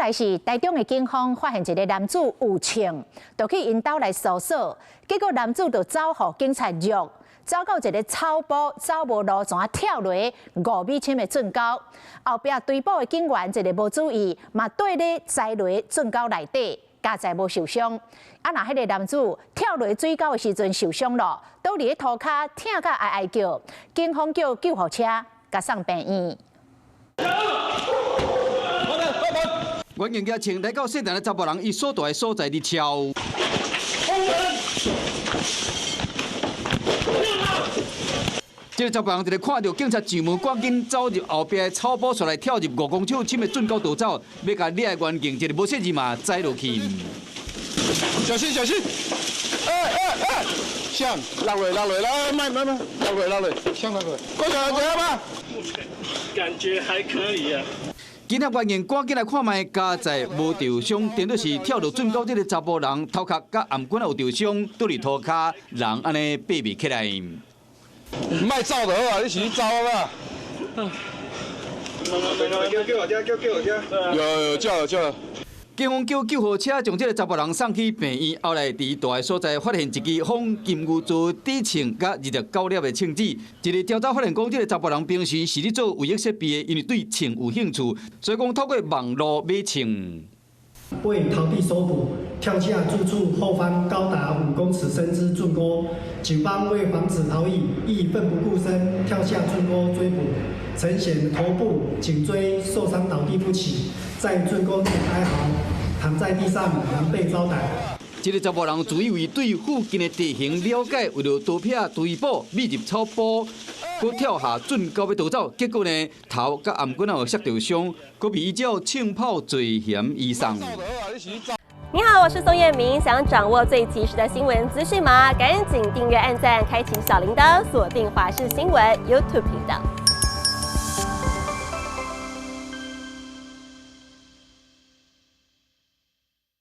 來是台中的警方發現一个男子有槍，就去𪜶兜來搜索，結果男子就走予警察捉，走到一个草埔，走無路怎跳落5米深的圳溝，後壁追捕的警員一个無注意，嘛綴咧栽落圳溝內底，佳哉無受傷。啊，若彼个男子跳落水溝的時陣受傷咯，倒佇咧塗跤疼甲哀哀叫，警方叫救護車共送病院。遠警舉槍來到細漢的查埔人，伊所蹛的所在佇抄。這个查埔人佇咧看著警察上門，趕緊走入後壁的草埔出來，跳入5公尺深的圳溝逃走，欲共掠的遠警一个無小心嘛栽落去。小心小心！哎哎哎！像落來落來來，慢慢慢，落來落來，像落來，過來這樣吧。感覺還可以啊。警察員警趕緊來看覓，佳哉無受傷，顛倒是跳落圳溝這个查埔人頭殼佮頷頸有受傷，倒佇塗跤，人按呢爬袂起來。莫走就好啊，你是咧走啊？叫救護車，叫救護車。有有叫了叫了。警方叫救護車將這个查埔人送去病院，後來佇蹛的所在發現一支仿金牛座底秤佮29粒的秤子。一个調查發現講，這个查埔人平時是咧做衛浴設備的，因為對秤有興趣，所以講透過網路買秤。為逃避搜捕，跳下住處後方高達5公尺深之圳溝。警方為防止逃逸，亦奮不顧身跳下圳溝追捕。陳顯頭部、頸椎受傷倒地不起，在圳溝內哀嚎，躺在地上狼狽招展。這个查埔人自以為對附近的地形了解，為著逃避追捕，匿入草埔，閣跳下圳溝欲逃走，結果呢，頭佮頷頸有摔著傷，閣被依照槍炮罪嫌移送。你好，我是宋燕明，想掌握最及時的新聞資訊嗎？趕緊訂閱、按讚、開啟小鈴鐺，鎖定華視新聞 YouTube 頻道。